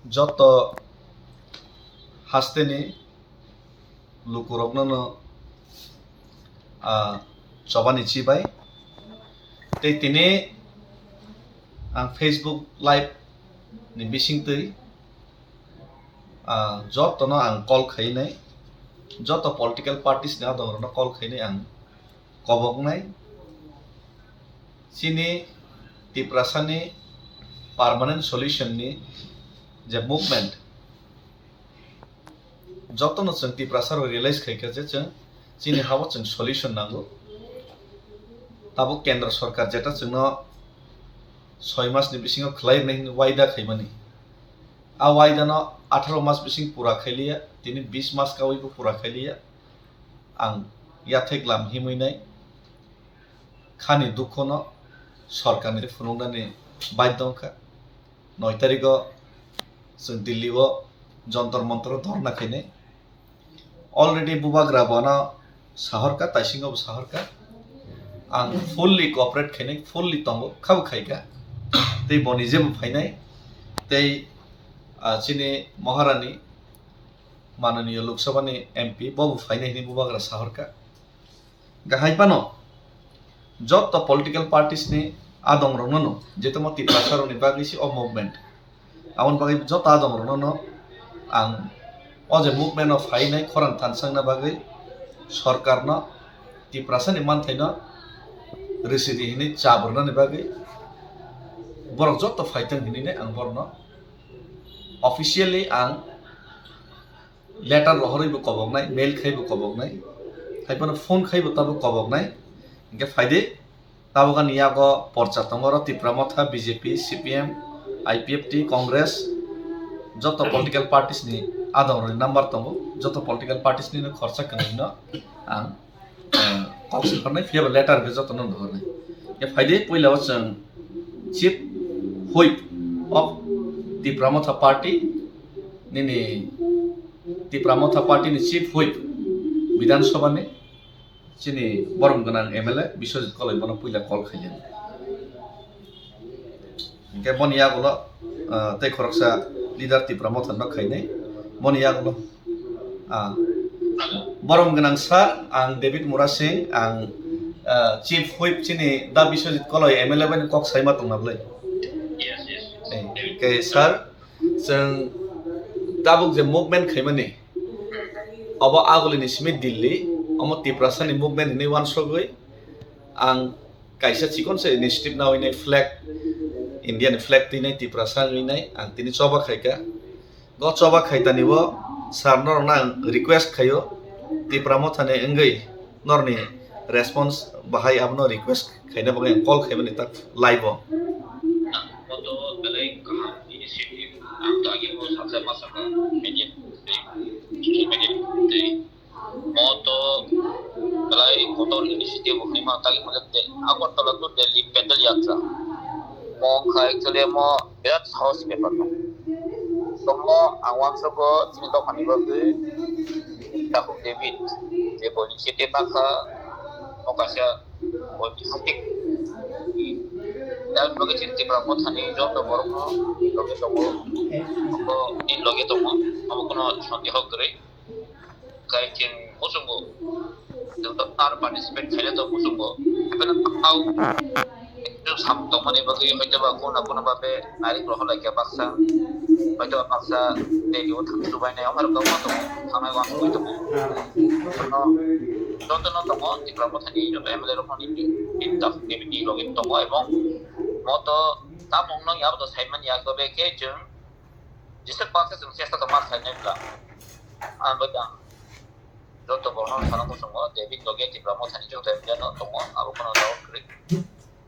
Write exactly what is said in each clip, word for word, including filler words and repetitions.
Joto hasteni lukurokno no, ah, chobani chibai. Tei tini ang Facebook Live ni bisingtwi, ah, jotono ang call khainai, joto political parties ni adongrokno call khainai ang koboknai. Chini Tiprasani permanent solution ni je movement, jotono chwng Tiprasa rok realize khaikha je chwng chini hao chwng solution nango. Tabuk Kendra Sorkar jeta chwngno soi mas ni bisingo khwlai rwnai hwnwi waida khaimani, a waida no atharo mas bising pura khailiya, tini bis mas kawi bo pura khailiya. Ang yathek lam himwi nai khani dukhono sorkarni phunuknani baidhyo wngkha. Noi tarigo chwng Delhi o Jantar Mantar o dhorna khainai. Already bubagra bono sahorkha, taisingo bo sahorkha. Ang fully cooperate khainai, fully tongo, khabo khaikha. Tei bo nije bo phainai. Tei, ah, chini Maharani, mananiya Lok Sabha ni M P, bo bo phainai hwnwi bubagra sahorkha. Hwnkhe hai phano joto political parties ni adong rokno no, je tamo Tiprasa rokni bagwi se o movement. Aboni bagwi joto adong rokno no ang o je movement o phainai khorang thansangna bagwi sorkarno Tiprasa ni manthaino rwsidi hinwi chap rwnani bagwi borok joto phaithang hinwi ang borokno officially ang letter rohorwi bo koboknai, mail khai bo koboknai, hai phano phone khai bo tabo koboknai. Hwnkhe phaidi, tabukani yago porcha tongo oro Tipra Motha, B J P, C P M, I P F T, Congress, joto political parties ni adong rokni number tongo, joto political parties ni no khorsa kwnwi no ang, eh, kok swpharnai, phiya ba letter khe jotono rohornai. Ya phaidi, puila o chwng Chief Whip of Tipra Motha Party, nini Tipra Motha Party ni Chief Whip Bidhan Sabha ni chini borom gwnang M L A Biswajit Koloi bono puila call khainai. Hwnkhe boni yagulo, ah, tei khoroksa leader Tipra Motha no khainai. Boni yagulo, ah, borom gwnang sir, ang David Murasing, ang, ah, Chief Whip chini Da Biswajit Koloi M L A bai kok saima tongna bwlai. Yes, yes. Eh, hwnkhe sir, chwng tabuk je movement khaimani, obo agulini simi Delhi, omo Tiprasani movement hinwi uansugwi ang kaisa chikon se initiative nawi nai flag, India ni flag twi nai Tiprasa wngwi nai ang tini choba khaikha. Go choba khaitani bo sir norokno ang request khaio, Tipra Mothani wngwi norni response bahai abono request khaina bagwi ang call khaimani tak live o. Moto belai kaham initiative ang to agi bo saksa ma saka media tei social media tei moto belai kotor initiative hinwi ma tagi mo de Agartala to Delhi pedal yatra mo khai actually mo birat sahos bepar no. Tomo ang uansukgo chini dophani bagwi Takhuk David je bo initiative ma kha mo kaisa oi hatik. Yang loge chini Tipra Mothani joto borokno loge tongo. Abo ni loge tongo. Abo kono sondeho kwrwi. Kai chwng muchungo. Chwng to tar participate khaile to muchungo. Hapheno thangthao. Ekdom sam tongmani bagwi hoitoba kono kono babe nairik rohor laikha baksa. Hoitoba baksa Delhi o thang chubainai. Omo rok tongo, thangnai uansugwi tongo. Jotono tongo, Tipra Mothani joto M L A rokno nini, nini tak, nini logi tongo, ebong moto tamungno yabo to saimani ya, tobe khe chwng jesa baksa chwng chesta tongma sainai bwla. Ang bai ang joto borokno sana muchungo, David logi Tipra Mothani joto M L A no tongo, abo kono doubt kwrwi.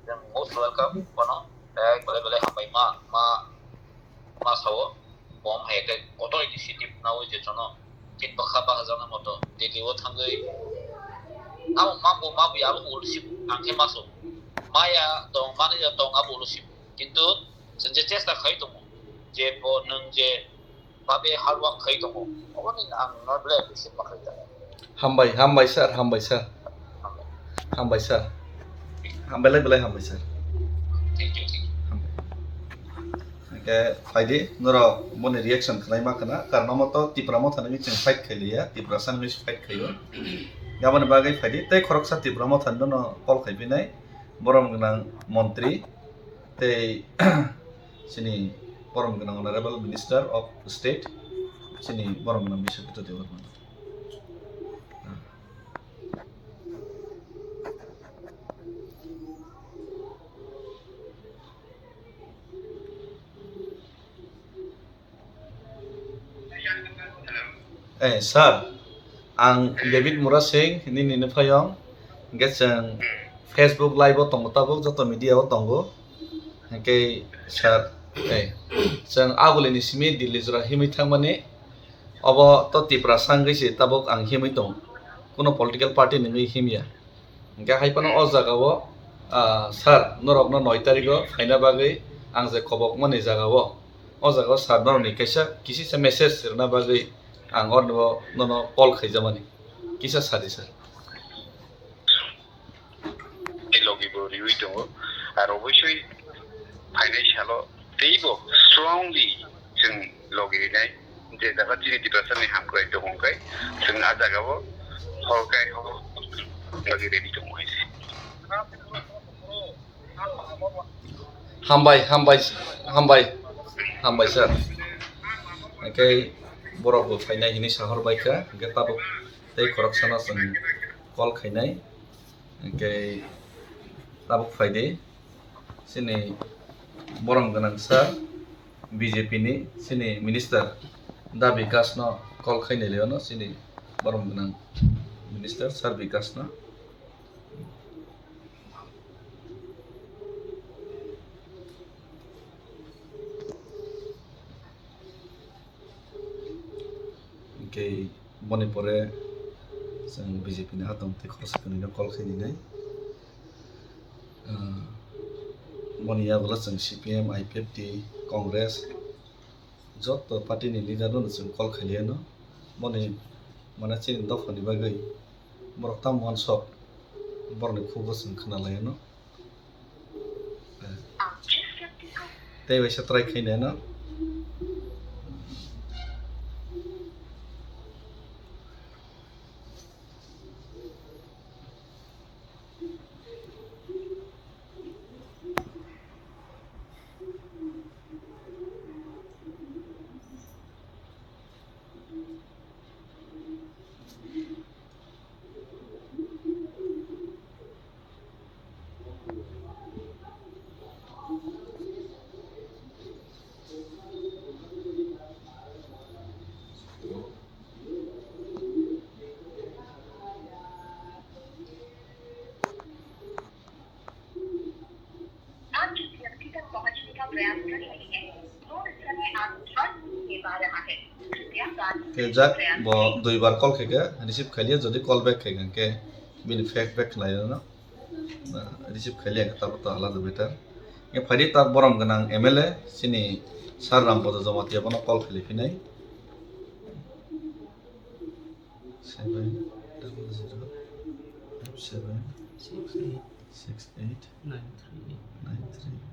Chwng most welcome, kono, eh, belai belai hambai ma, ma, ma sao. Bom hai khe kotor initiative nawi je jono tin bakha bahajaknai moto Delhi o thangwi abo mambo mabwi abo ulusip ang khe maso maya tong mani tong abo ulusip kintu chwng je chesta khai tongo je bo nwng je babe hard work khai tongo oboni ang no belai appreciate ma khai tongo. Hambai, hambai sir, hambai sir. Hambai sir. Hambai lai belai hambai sir. Thank you, thank you. Hambai. Khe phaidi, norok boni reaction khlai ma khna, karon omo to Tipra Motha ni chwng fight khai liya, Tiprasa ni fight khaio. Aboni bagwi phaidi, tei khoroksa Tipra Motha ni no call khai phinai, borom gwnang montri, tei chini borom gwnang Honorable Minister of State, chini borom gwnang Biswajit Debbarma. Eh, sir, ang David Murasing, nini nuphayong, hingke chwng Facebook live o tongo tabuk, joto media o tongo. Hingke sir, eh, chwng agulini simi Delhi jora himwi thangmani, obo to Tiprasa wngwi se tabuk ang himwi tongo, kuno political party ni wngwi himya. Hingke hai phano o jaga o, ah, sir, norok no noi tarik o phaina bagwi ang je kobok mani jaga o, o jaga o sir norok ni kaisa kisisa message rwna bagwi ang o nono call khaijamani. Kisa sadi sir. Tei logi bo riwi tongo. Ar obosoi phainai salo teibo strongly chwng logi rinai. Je jaga chini Tiprasa ni hamkrai tongo hwnkhe chwng a jaga o hor kai hor logi ready tongo hai se. Hambai, hambai, hambai, hambai sir. Hingke borok bo phainai hinwi sahor bai kha, hingke tabuk tei khoroksano chwng call khainai. Hingke tabuk phaidi, chini borom gwnang sir, B J P ni chini minister Da Bikash no call khainai le ono chini borom gwnang minister sir Bikash no. Hingke boni pore chwng B J P ni hatong tei khoroksa kwnwi no call khai ninai. Ah, boni yagulo chwng C P M, I P F T, Congress, joto party ni leader no chwng call khai liya no. Boni mane chini dopha ni bagwi borok tamo uansuk borok ni khugo chwng khna lai no. Tei bai se try khai nai no. आप जिस व्यक्ति तक पहुंचने का प्रयास कर रहे हैं, वो इस समय आपको हर नहीं दे पा रहा है। कृपया बाद में Khe jak प्रयास bo khe dui bar call khe khe receive khai liya, jodi call back khai khe bini fake back khlai rwno. Receive khai liya khe tabuk to alada better. Khe phaidi ta borom gwnang M L A chini Sir Rampada Jamatia bono call khai phinai. Seven double zero five seven six eight six eight nine three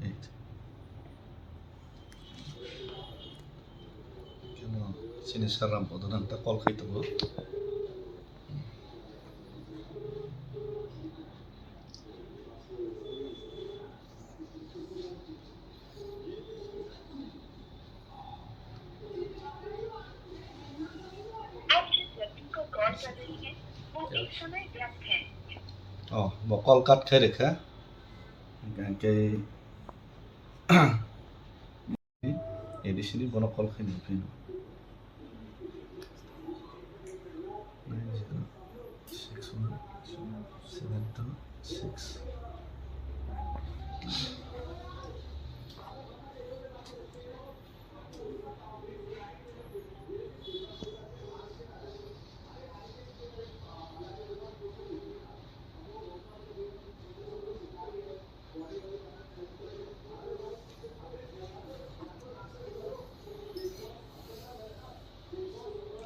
eight. Khe mo chini Sir Rampada nang ta call khai tongo. आप जिस व्यक्ति को कॉल कर रही हैं, वो इस समय व्यस्त है। Oh, bo call cut khai rwkha. Hingke A D C ni bono call khai nang phino. Nine zero six one seven two six.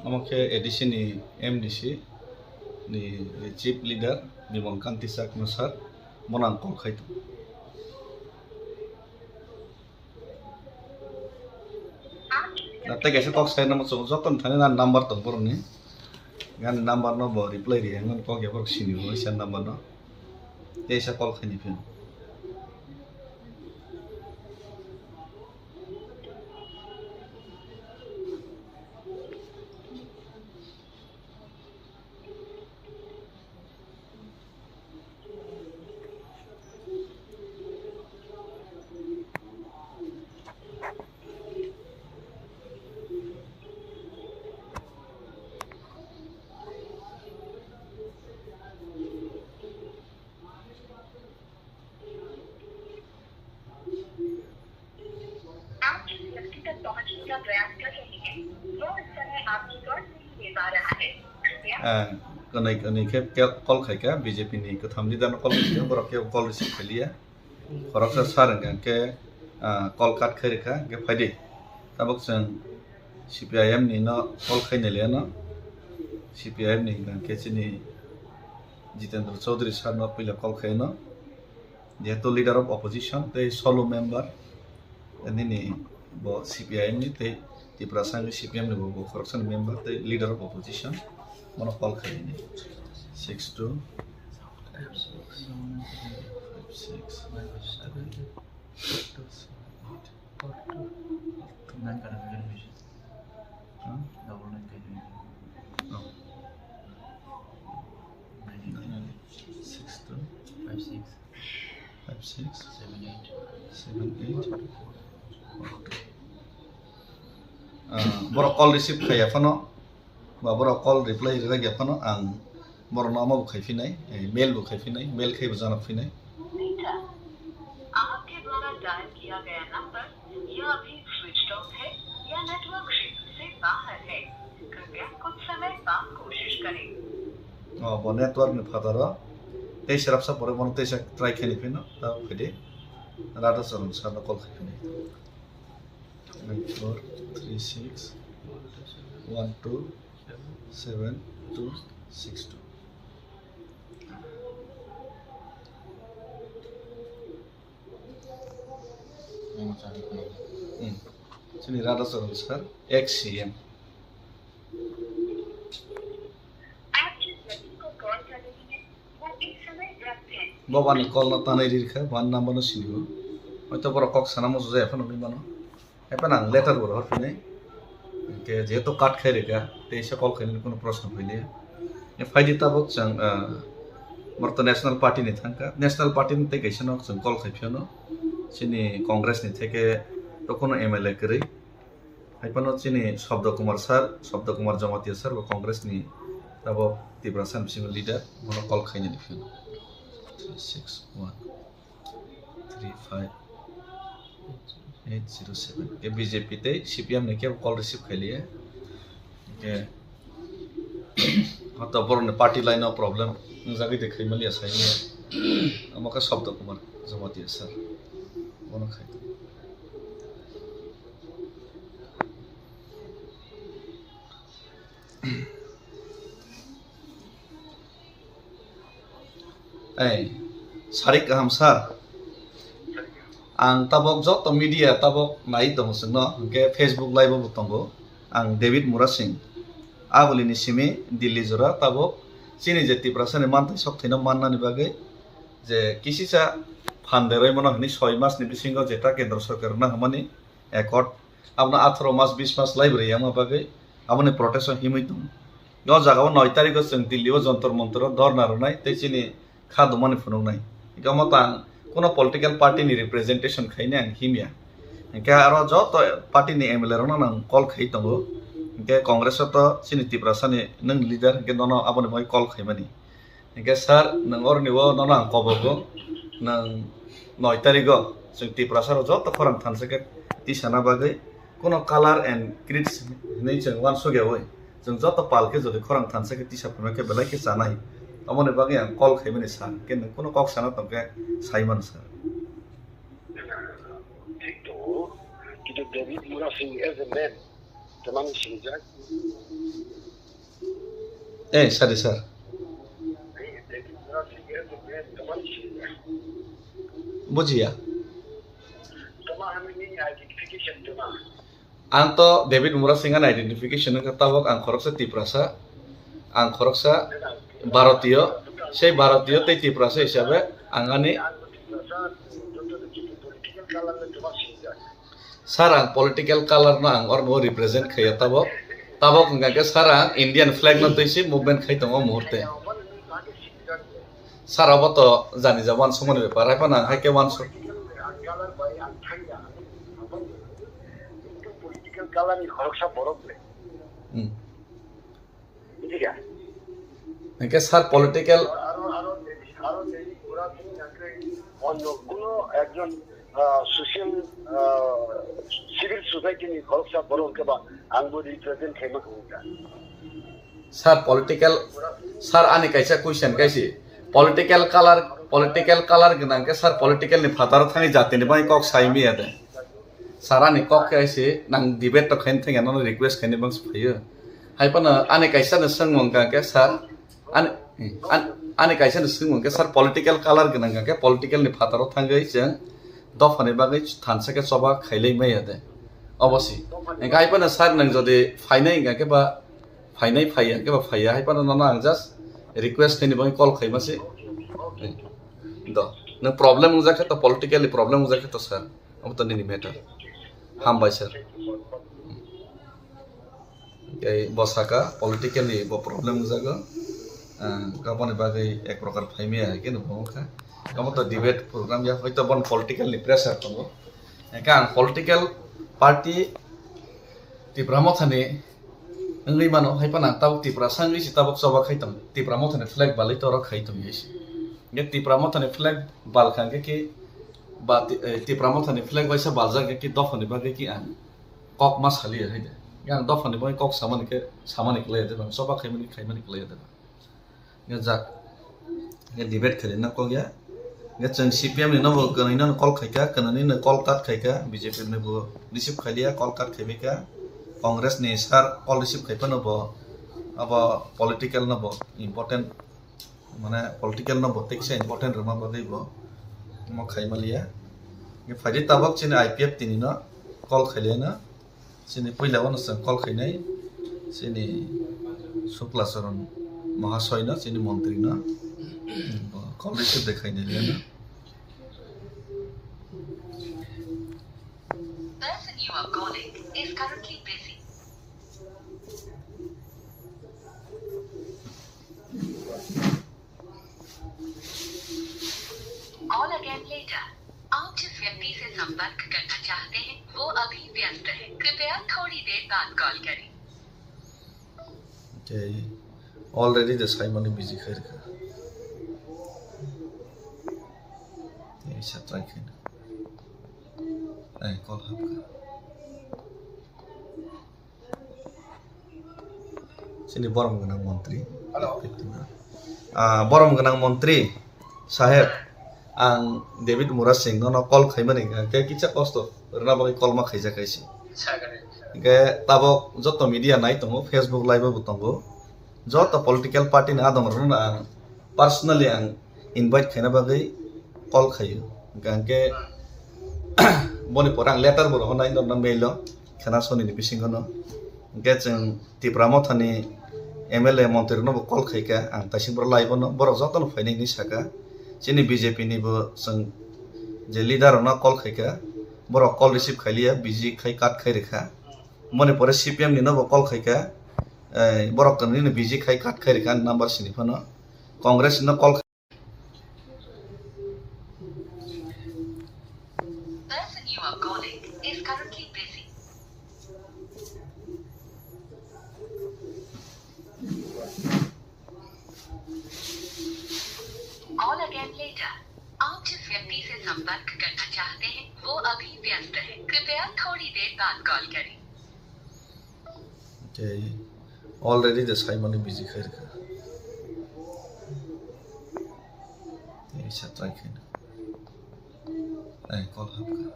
Omo khe A D C ni M D C ni chief leader Bimal Kanti Chakma sir, bono ang call khai tongo. Na tei kaisa kok sai namo chwng joto ni thani na number tong borok ni. Gan number no bo reply ri ang kok ya borok sini bo isa number no. Tei isa call khaini phin. आप जिस व्यक्ति तक पहुंचने का प्रयास कर रहे हैं, वो इस समय आपकी कॉल नहीं ले पा रहा है। कृपया Ah, kwnwi kwnwi khe khe call khaikha, B J P ni kwtham leader no call khaikha, borok khe call receive khailiya. Khoroksa sir hwnkha khe, ah, call cut khairikha, hwnkhe phaidi. Tabuk chwng C P I M ni no call khainaliya no, C P I M ni hwnkha khe chini Jitendra Chaudhary sir no puila call khaino. Jehetu leader of opposition tei solo member, nini bo C P I M ni tei Tiprasa ni C P M ni bo, bo khoroksani member tei leader of opposition, bono call khaini six two five six five seven two seven eight. Huh? Double nine khaini. Oh. Nine eight six two five six. Five six seven eight seven eight. Ah, borok call receive khaiya phano, ba borok call reply rijak ya phano, ang borokno omo bo khai phinai, eh, mail bo khai phinai, mail khai bo janok phinai. आपके द्वारा डायल किया गया नंबर या अभी switch off है या नेटवर्क क्षेत्र से बाहर है। कृपया कुछ समय बाद कोशिश करें। Oh, bo network ni phataro. Tei serapsa pore bono teisa try khaini phino, ta phidi. Radha Charan sir no call khai phini. Nine four three six one two seven two six two. Hmm. Chini Radha Charan sir, ex C M. Bo bani call no tanai rirkha, bani number no sinigo. Hoito borok kok sana muchung jaya phano hinwi mano. Haikhe ang letter bo rohor phinai. Hwnkhe jehetu cut khai rikha, tei se call khainani kuno proshno phailiya. E phaidi tabuk chwng, ah, borok to National Party ni thangkha. National Party ni tei kaisa no chwng call khai phiyano. Chini Congress ni theke to kuno M L A kwrwi. Haiphano chini Shabda Kumar sir, Shabda Kumar Jamatia sir bo Congress ni tabuk Tiprasa ni bisingo leader, bono call khainani phiyano. Three six one. Three five eight zero seven. Ke B J P tei C P M ni kebo call receive khailiya. Ke hoto borokni party line o problem wngjagwi de khaimaliya saimaliya. Omo khe Shabda Kumar Jamatia sir. Bono khai. Ei, sarik kaham sir. Ang tabok joto media tabok nai tongo chwngno, hwnkhe Facebook live o bo tongo. Ang David Murasing. Aboni simi Delhi jora tabok chini je Tiprasa ni manthai sok thwino mannani bagwi je kisisa phan deroi mano hwnwi soi mas ni bisingo jeta kendro sorkar rwna hwnmani accord, abono atharo mas, bis mas lai bwrwi yangma bagwi aboni protest o himwi tongo. O jaga o noi tarikh o chwng Delhi o Jantar Mantar o dhorna rwnai tei chini kha dumani phunuknai. Hingke omo tang kuno political party ni representation khainai ang himya. Hingke aro joto party ni M L A rokno ang call khai tongo. Hingke Congress o to chini Tiprasa ni nwng leader hingke nono aboni bagwi call khaimani. Hingke sir, nwng oroni o nono ang kobogo, nwng noi tarikh o chwng Tiprasa rok joto khorang thansa khe tisana bagwi kuno color and creeds hinwi chwng uansukyaui chwng joto pal khe jodi khorang thansa khe tisa phano khe belai khe chanai. Aboni bagwi ang call khaimani sir, hingke nwng kuno kok sana tong khe sai mano sir. Thik tongo, kintu David Murasing as a man, tamani sinijak. Eh, sorry, sir. Bujiya. Ang to David Murasing ani identification wngkha tabok, ang khoroksa Tiprasa, ang khoroksa Bharatiyo, sei Bharatiyo tei Tiprasa hisabe ang ani Sir, ang political color no ang orbo represent khaiya tabok. Tabok hwnkha khe sir, ang Indian flag no twi se movement khai tongo muhurte. Sir, abo to jani ja wansukmani bepar, hai phano ang hai khe wansuk. Political color ni khoroksa borok le. Hmm. Bujiga? Hingke sir political. Aro, aro, aro, aro, pura tini nangkhe onyo kuno ekjon, ah, social, ah, civil society ni khoroksa borok khe ba ang bo represent khaima khe wngkha. Sir political, sir ani kaisa question kaisi political color, political color gwnang khe sir political ni phataro thangwi jatini bai kok sai miya de. Sir ani kok khe se nang debate to khaini thangya nono request khaini bangsi phaio. Hai phano ani kaisa no swngmung kha khe sir, ani, ani, ani kaisa no swngmung khe sir political color gwnang kha khe political ni phataro thangwi chwng dophani bagwi thansa khe choba khailai maya de. Obosi. Engkha hai phano sir nang jodi phainai engkha khe ba phainai phaiya khe ba phaiya hai phano nono ang just request khaini bagwi call khaima se. Do. Nang problem wngjak khe to politically problem wngjak khe to sir. Obo to nini matter. Hambai sir. Tei bo saka politically bo problem wngjago. Ah, aboni bagwi ek prokar phaimaya hai khe no bo wngkha. Omo to debate program ya, hoito bon political ni pressure tongo. Hingke ang political party Tipra Mothani wngwi mano, hai phano ang tabuk Tiprasa wngwi se tabuk choba khai tong. Tipra Mothani flag balwi toro khai tong se. Hingke Tipra Mothani flag bal kha hingke ki ba ti-, eh, Tipra Mothani flag waisa baljak hingke ki dophani bagwi ki ang kok ma saliya hai de. Yang dophani bagwi kok samani khe samani kwlaiya de bang, choba khaimani khaimani kwlaiya de bang. Nge jak. Nge debate khaina kok ya. Nge chwng C P M ni no bo kwnwi no call khaika, kwnwi no call cut khaika, B J P ni bo receive khailiya, call cut khaibaika. Congress ni sir call receive khaiphano bo abo political no bo important, mane political no bo teksa important rwma bagwi bo omo khaimaliya. Nge phaidi tabok chini I P F tini no call khailiya no. Chini puila wano chwng call khainai, chini Sukla Charan Mahasoi no, chini montri no, call receive de khainai le no. Person you are calling is currently busy. Call again later. आप जिस व्यक्ति से संपर्क करना चाहते हैं, वो अभी व्यस्त है। कृपया थोड़ी देर बाद कॉल करें। Okay. Already the Simon busy khairka. Ei satrai khaina. Ei call hapka. Chini borom gwnang montri. Hello. Ah, borom gwnang montri saheb, ang David Murasing nono call khaimani hwnkhe kisa kosto rwna bagwi call ma khaijak kaisi. Sagani. Hwnkhe tabok joto media nai tongo, Facebook live bo tongo, joto political party ni adong rokno ang personally ang invite khaina bagwi call khaio. Hwnkhe boni pore ang letter bo rohornai norno mail o, khena sonini bisingo no. Hwnkhe chwng Tipra Mothani M L A montri rokno bo call khaika, ang taising boro live o no, borok jotono phainai hinwi saka. Chini B J P ni bo chwng je leader rokno call khaika, borok call receive khailiya, busy khai cut khai rikha. Boni pore C P M ni no bo call khaika, eh, borok nini busy khai cut khai rikha ani number sini phano. Congress no call Person you are calling is currently busy. Call again later. आप जिस व्यक्ति से संपर्क करना चाहते हैं, वो अभी व्यस्त है। कृपया थोड़ी देर बाद कॉल करें। Okay. Already the Simon busy khairka. Ei satrai khaina. Ei call hapka.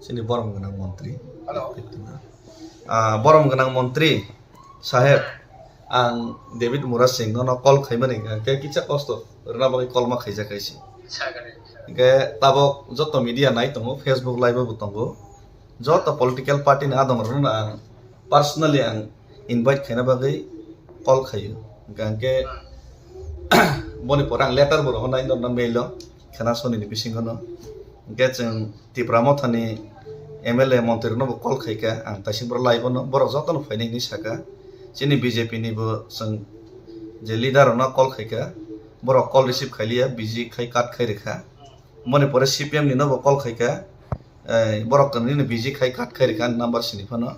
Chini borom gwnang montri. Hello. Ah, borom gwnang montri saheb, ang David Murasing nono call khaimani hwnkhe kisa kosto rwna bagwi call ma khaijak kaisi. Sagani. Hingke tabok joto media nai tongo, Facebook live bo tongo. Joto political party ni adong rok no ang personally ang invite khaina bagwi call khaio. Hingke boni pore ang letter bo rohornai norno mail o khena soni ni bisingo no. Hingke chwng Tipra Motha ni M L A montri no bo call khaika, ang taising boro live o no borok joto no phainai hinwi saka. Chini B J P ni bo chwng je leader rok no call khaika, borok call receive khailiya, busy khai cut khai rikha. Moni pore C P M ni no bo call khaika, eh, borok kwrwini busy khai cut khai rikha ani number sini phano.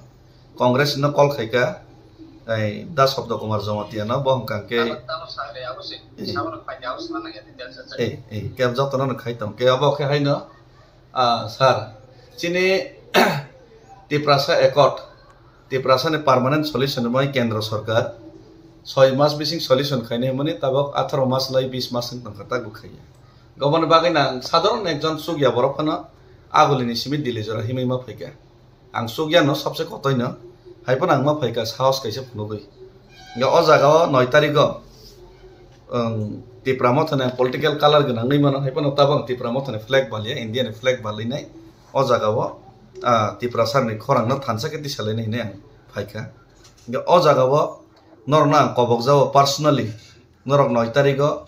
Congress no call khaika, eh, Da Sabda Kumar Jamatia no bo hwnkha khe, eh, eh, khe joto no khai tong khe abo khe haino, ah, sir, chini Tiprasa Accord, Tiprasa ni permanent solution bai Kendra Sarkar soi mas bising solution khainai hwnmani tabok atharo mas lai bis mas wng tongkha tak bo khaiya. Goboni bagwi nang sadharon ekjon chukya borok phano agulini simi Delhi jora himwi ma phaikha. Ang chukya no sabse kotoi no, hai phano ang ma phaikha sahos kaisa phunugwi. Hingke o jaga o noi tarikh o, ang Tipra Motha ni political color gwnangwi mano, hai phano tabok ang Tipra Motha ni flag baliya, India ni flag balinai o jaga o, ah, Tiprasa ni khorang no thansa khe tisalainai hinwi ang phaikha. Hingke o jaga o norok no ang kobok jao personally, norok noi tarikh o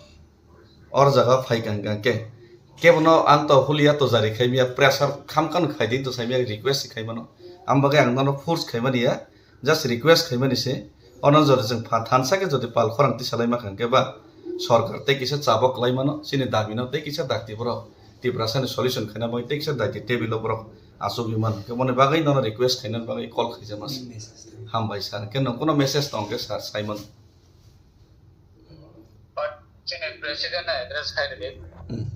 or jaga phaikha hingka khe. Kebono ang to huliya to jari khaimiya, pressure khamkha no khaidi to saimiya, request khaimano. Ang bagwi ang nono force khaimani ya, just request khaimani se. Ono jodi chwng pha thansa khe jodi pal khorang tisalai ma kha hingke ba sorkar tei kisa chabok lai mano, chini dabi no tei kisa dakti borok Tiprasa ni solution khaina bagwi tei kisa dakti table o borok achugwi mano. Keboni bagwi nono request khaina bagwi call khaijama se. Hambai sir, hingke no kuno message tong khe sir Simon. Chini president no address khai rwdi. Hmm.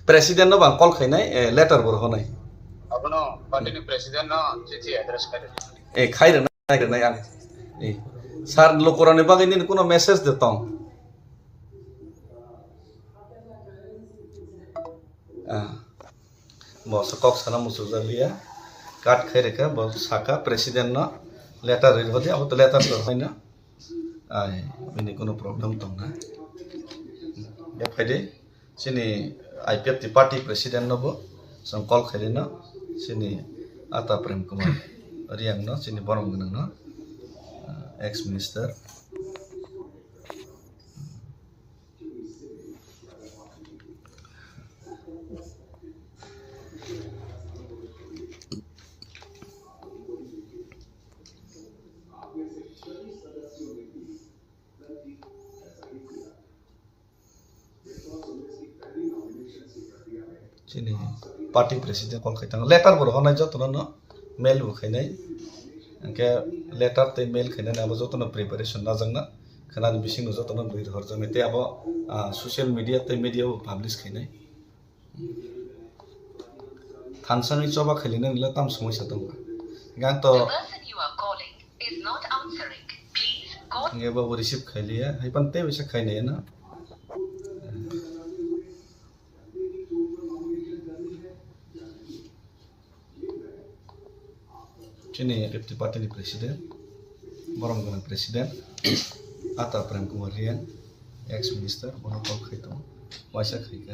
President no bang call khainai, eh, letter bo rohornai. Abono party ni president no chithi address khai rwdi. Eh, khai rwnai, khai rwnai ang. Eh, sir, lukurokni bagwi nini kuno message de tong? Ah. Bo se kok sana muchukjak liya. Cut khai rwkha, bo saka president no letter rwdi, abo to letter to rwkhaino. Ai, bini kuno problem tongna. Be phaidi, chini I P F T party president no bo chwng call khairino, chini Ata Prem Kumar Reang no, chini borom gwnang no, ah, ex minister. Chini party president call khai tang, letter bo rohornai jotono no, mail bo khainai. Hingke letter tei mail khainani abo jotono preparation najakna. Khanani bisingno jotono bwrwi rohorjaknai tei abo, ah, social media tei media o publish khainai. Thansani choba khailinani le tam somoi sa tongkha. Hingke ang to The person you are calling is not answering. Please call. Hingke bo receive khailiya, hai pan tei bisa khainai na. Chini fifty party ni president, borom gwnang president, Ata Prem Kumar Reang, ex minister, bono call khai tongo, waisa khai kha.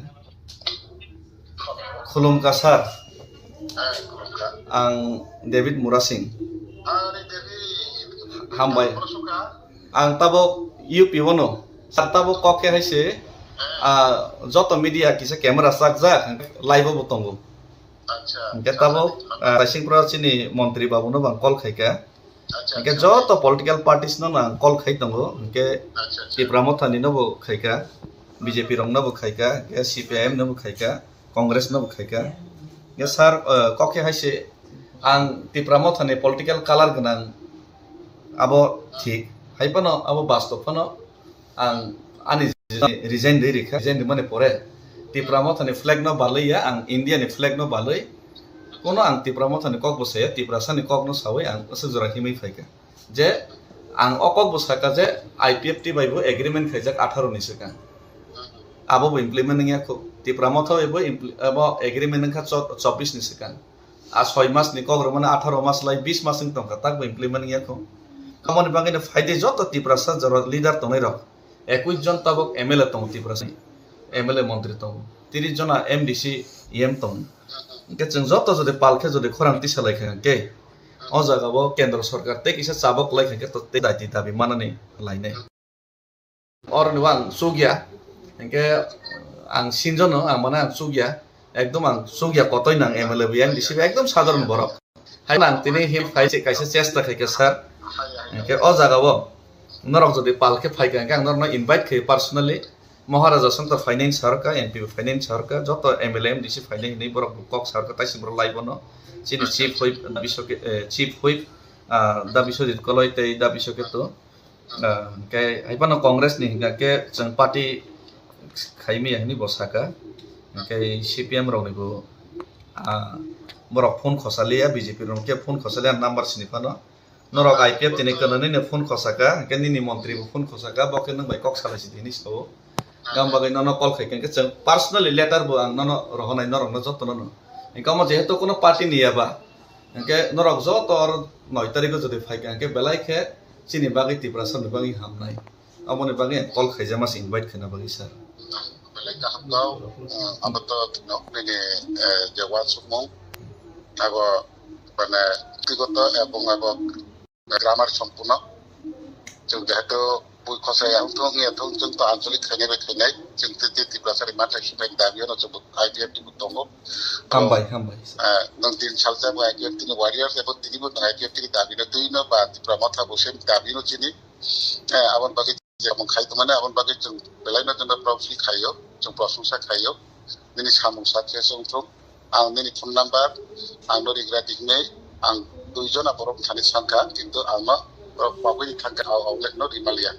Khulumkha sir, ang David Murasing. Hambai. Ang tabok U P o no. Sir tabok kok khe hai se, ah, joto media kisa camera chakjak, live o bo tongo. Hingke tabok, ah, Kaisingpura chini montri babu no bang call khaika. Hingke joto political parties no ang call khai tongo. Hingke Tipra Motha ni no bo khaika, B J P rok no bo khaika, hingke C P I M no bo khaika. Congress no bo khaika. Ya sir, eh, kok khe hai se ang Tipra Motha ni political color gwnang abo thik. Hai phano abo bastop phano ang ani resign rwi rikha. Resign rwmani pore Tipra Motha ni flag no balwi ya, ang India ni flag no balwi. Kono ang Tipra Motha ni kok bo saya, Tiprasa ni kok no sawi ang aswk jora himwi phaika. Je ang o kok bo saka je I P F T bai bo agreement khaijak atharo ni swkang. Abo bo implement wngya kho. Tipra Motha bai bo impl-, abo agreement wngkha cho-, chobbish ni swkang. A soi mas ni kok rwmani atharo mas lai bis mas wng tongkha, tak bo implement wngya kho. Aboni bagwi no phaidi joto Tiprasa jora leader tongnai rok, ekush jon tabok M L A tongo Tiprasa ni, M L A montri tongo. tris jona M D C E M tong. Hwnkhe chwng joto jodi pal khe jodi khorang tisa lai kha hwnkhe o jaga o kendro sorkar tei kisa chabok lai kha hwnkhe to tei daiti dabi manani lainai. Oroni bo ang chukya, hwnkhe ang sinjono, ang mane ang chukya, ekdom ang chukya kotoi nang M L A bo M D C bo ekdom sadharon borok. Hai ang tini him phai se kaisa chesta khai kha sir, hwnkhe o jaga o norok jodi pal khe phai kha hwnkhe ang norokno invite khai personally, Maharaja song to finance sarka, M P bo finance sarka, joto M L A M D C finance hinwi borok kok sarka, taisi borok lai bono chini chief whip, da Biswake-, eh, chief whip, ah, da Biswajit Koloi tei da Biswake to. Ah, hwnkhe hai phano Congress ni hwnkha khe chwng party khaimaya hinwi bo saka. Hwnkhe C P M rokni bo, ah, borok phone khosaliya, B J P rok khe phone khosaliya number sini phano. Norok I P F tini kwnwi nini phone khosaka, hwnkhe nini montri bo phone khosaka, bo khe nwng bai kok salai sidi hinwi sao. Gam bagwi nono call khai khe chwng personally letter bo ang nono rohonai norokno jotono no. Hwnkhe omo jehetu kuno party ni ya ba, hwnkhe norok joto oro noi tarikh o jodi phai kha, hwnkhe belai khe chini bagwi Tiprasa ni bagwi hamnai. Aboni bagwi ang call khaijama se invite khaina bagwi sir. Belai kaham kau, eh, abo to nok nini, eh, je wansukmung, abo mane twigoto ebong abo grammar sompuno. Chwng jehetu bui khosai ang thung ya thung chwng to anchalik khainai bai khainai, chwng twi twi Tiprasa ni mathai sipai dabi ono chwng I P F ni bo tongo. Hambai, hambai. Eh, nang tin salsa bo I P F ni warriors ebo tini bo I P F ni dabi no twi no ba Tipra motha bo sem dabi no chini. Eh, aboni bagwi je mung khai tongmani, aboni bagwi chwng belai no chwngno proxy khaio, chwng prosongsa khaio. Nini samung success wng thung. Ang nini phone number, ang no rigra tiknai, ang dui jona borok thani sankha, kintu ang no borok pabui ni thangkha, au, au le no rimaliya.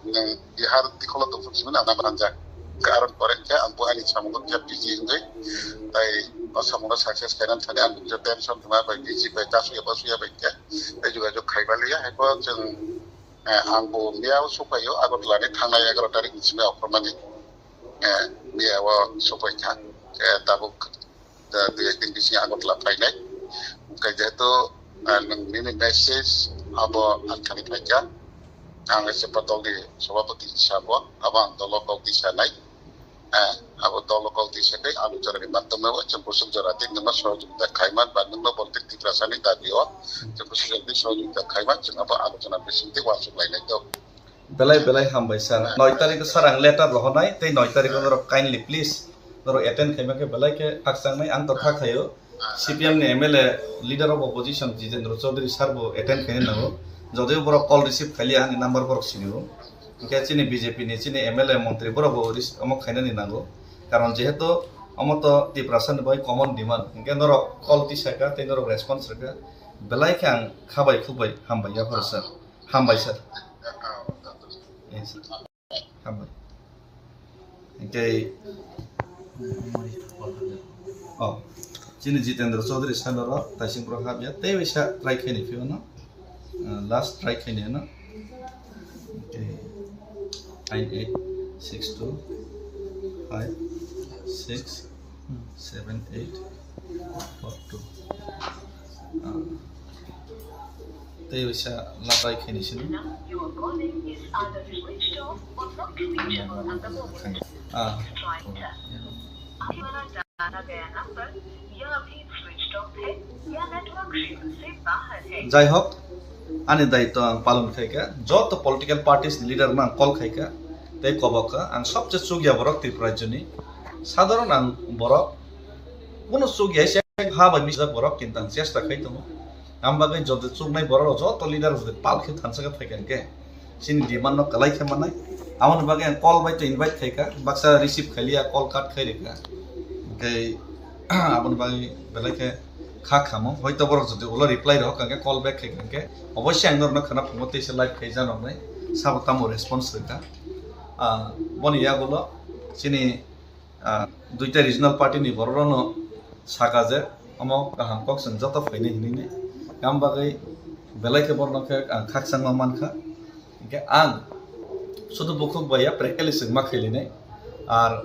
Nwng Bihar tikholo tongthok simani ang number hanjak. Karon pore khe ang bo ani samung khe busy wngwi, tai o samung no success khainani thani ang bo tension tongma bai busy bai, ta suya ba suya bai khe, tai jogajog khai baliya, hai bo chwng Eh, ang bo miya o sokphaio, Agartala ni thangnai egaroh tarik ni simi okhormani. Eh, miya o sokphai kha. Eh, tabuk, eh, dui ek din bisingo Agartala phainai. Hwnkhe jehetu, eh, nwng nini message abo ang thani phaikha. Ang S F dol ni sabhapati hisabo, abo ang dolo kok di sanai. Eh, abo dolo kok di se kai alochona ni madhyome o chwng kusuk jora tei nwngno sohojogita khaima ba nwngno bolti Tiprasa ni dabi o chwng kusuk jora tei sohojogita khaima chwng abo alochona bising tei uansuk lainai do. Belai belai hambai sir. Noi tarikh o sir ang letter rohonai tei noi tarikh o norok kindly please norok attend khaima khe belai khe khakchang nai ang to kha khaio. C P M ni M L A leader of opposition Jitendra Chaudhary sir bo attend khaina nango. Jodiyo borok call receive khailiya ani number borok sinio. Hwnkhe chini B J P ni chini M L A montri borok bo ris-, omo khainani nango. Karon jehetu omo to Tiprasa ni bai common demand. Hwnkhe norok call tisaka tei norok response rwkha. Belai khe ang khabai khukbai hambai yapharo sir. Hambai sir. Yes, sir. Hambai. Hwnkhe, oh, chini Jitendra Chaudhary sir no taising borok hapya tei waisa try khaini phiyano, uh, last try khaini ano. Hwnkhe, nine eight six two five six seven eight four two. Ah. Tei waisa lapai khaini sini. Ah. Jai hok, ani daitw ang palon khaikha, joto political parties ni leader no ang call khaikha, tei kobok kha, ang sobse chukya borok Tripura rajyo ni, sadharon ang borok, kunu chukya se ha bai misjak borok, kintu ang chesta khai tongo, ang bagwi joto chuknai borok rok joto leader rok jodi pal khe thansa khe phaikha hwnkhe, chini demand no kwlai khe manai. Aboni bagwi ang call bai to invite khaikha, baksa receive khailiya, call cut khai rikha. Hwnkhe aboni bagwi belai khe kha khamo. Hoito borok jodi ulo reply rohor kha hwnkhe, call back khai kha hwnkhe, oboisya ang norokno khna phungo tei se live khai janoknai, sabo tamo response rikha. Ah, boni yagulo chini ah, duita regional party ni borok rokno saka je omo kaham kok chwng joto phainai hinwi nai. Aboni bagwi belai khe borokno khe ang khakchangma mankha. Hinkhe ang sudu bukhuk bai ya practically chwng ma khailainai. Ar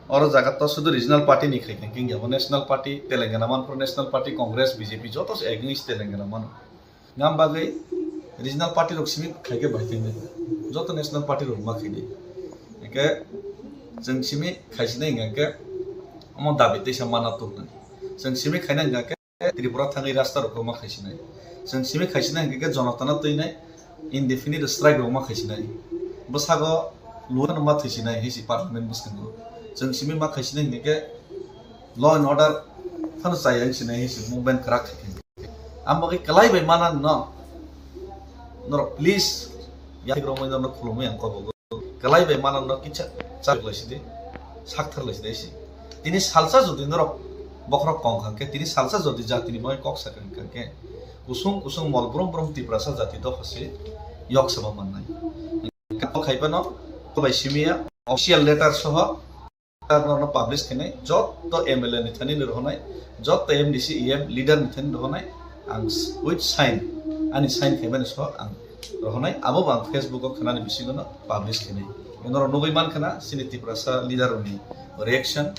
oro jaga to sudu regional party ni khai khe hinkhe bo national party, Telangana manphru national party, Congress, B J P joto se against Telangana mano. Ngam bagwi regional party rok simi khaikhe bai khe joto national party rok ma khaidi. Eke Chwng simi khaisinai hwnkha khe omo dabi teisa mana tubunai. Chwng simi khaina hwnkha khe Tripura thangwi rasta rok ma khaisinai. Chwng simi khaisinai hwnkha khe jonotano twinai, indefinite strike rok ma khaisinai. Bwsago luano ma thwisinai hinsi parliament bwskango. Chwng simi ma khaisinai hwnkha khe law and order phano chaya hinsinai hinsi movement kwrak khai khe. Ang bagwi kwlai bai mana no. Norok please, yathik romwi norok khulumwi ang kobogo. Kwlai bai mana no kisa chak lai sidi, sakthar lai sidi si. Tini salsa jodi norok bokhorok kong kha khe, tini salsa jodi jatini bagwi kok sa kha khe, kusung kusung mol brum brum Tiprasa jati dopha se yok sabo mannai. Kok khai phano bai simiya official letter soho letter no publish khainai, jotto M L A ni thani ni rohonai, jotto M D C, E M leader ni thani rohonai, ang s-, with sign, ani sign khaimani so ang rohonai, abo bo ang Facebook o khanani bisingo no publish khainai. Norok nugwi man khana, chini Tiprasa leader rokni reaction,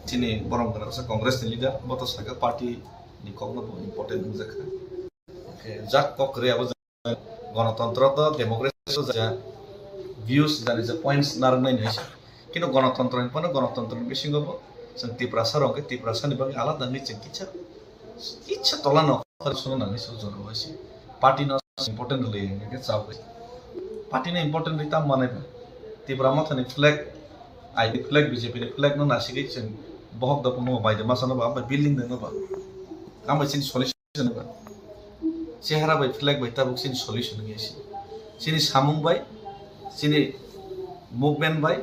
chini borom gwnangsa Congress ni leader, bo to saka party ni kok no bo important wngjakha. Khe jak kok kwrwi abo Gonotontro to democracy o ja views jani ja points narwknai ni hai se. Kintu gonotontro ni phano gonotontro ni bisingo bo chwng Tiprasa rok khe Tiprasa ni bagwi alada wngwi chwng kisa, kisa tola no khoroksono nangwi se o jorao hai se. Party no important rwlwi hwnkhe chao hai. Party no important rwi tamo manai ba? Tipra Motha ni flag, I P flag, B J P ni flag no nasigwi chwng bohok dopung no bai de masa no ba, bai building de no ba. Ang bai chini solution ba. Chehara bai flag bai tabuk chini solution wngya se. Chini samung bai, chini movement bai,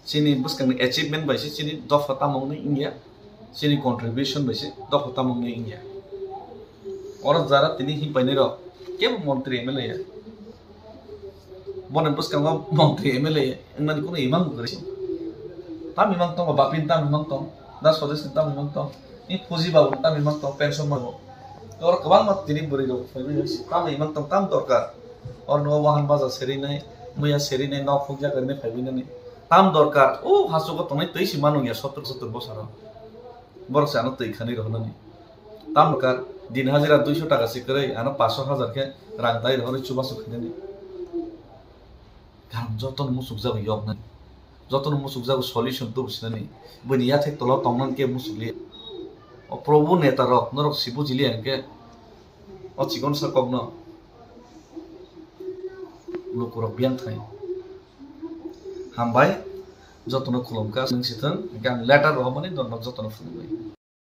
chini bwskangni achievement bai se chini dopha tamo wngwi wngya, chini contribution bai se dopha tamo wngwi wngya. Oro jara tini himpai nai rok kebo montri M L A ya. Boni bwskango montri M L A wngmani kunu imang bo kwrwi se. Tam imang tongo, bapin tam imang tong, da sodesni tam imang tong, ni puji babuni tam imang tong, pension mano. Oro kwbangma tini bwrwi rok phaiwi se tam imang tong, tam dorkar. Oro no wahan baja serinai, muya serinai, nok phukya karinai phaiwi nani. Tam dorkar, o hachugo tongnai twi si manu ya sottor sottor bosaro. Borok se ano twi khani rohonani. Tam dorkar, din hajira duiso taka se kwrwi, ano paso hajar khe rang dai rohorwi chubachu khainani. Karon jotono muchukjago yoknani, jotono muchukjago solution tubu sinani, buini yathek tolo tongnani kebo muchukliya. O Probu neta rok norok si bujiliya hwnkhe o chikonsa kokno lukurok biyang thai. Hambai, jotono khulumkha, nwng sithwng, hwnkhe ang letter rohormani norok jotono phunuknai.